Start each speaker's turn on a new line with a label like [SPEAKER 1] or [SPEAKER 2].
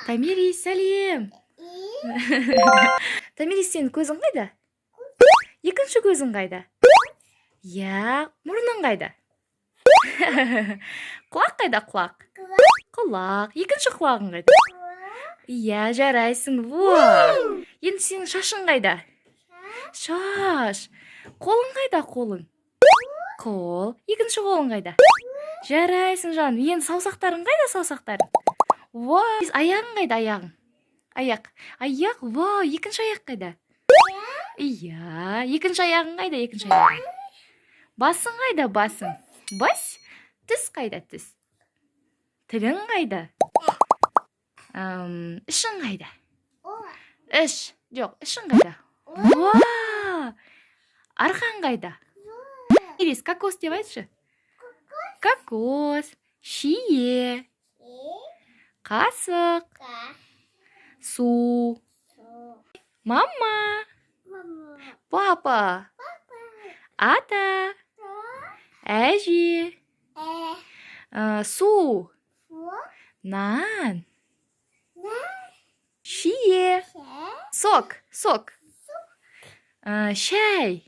[SPEAKER 1] Томирис, сәлем! Томирис, сенің көзің қайда? Екінші көзің қайда? Иә, мұрның қайда? Құлақ қайда, құлақ? Құлақ. Екінші құлағың қайда? Иә, жарайсың. Во, енді сенің шашың қайда? Шаш. Қолың қайда, қолың? Қол. Екінші қолың қайда? Жарайсың, жаным. Енді саусақтарың қайда, саусақтарың? Во, аяғың қайда, аяғың? Аяқ, аяқ. Во, екінші аяқ қайда? Иә, екінші аяғың қайда, екінші аяғың? Басың қайда, басың? Бас. Тіс қайда, тіс? Тілің қайда? Ішің қайда? Іш жоқ, ішің қайда? Уа, арқаң қайда? Ирис, кокос деп айтшы. Кокос, шие, қасық, су, мама, папа, ата, әже, су, нан, шие, сок, сок, шай.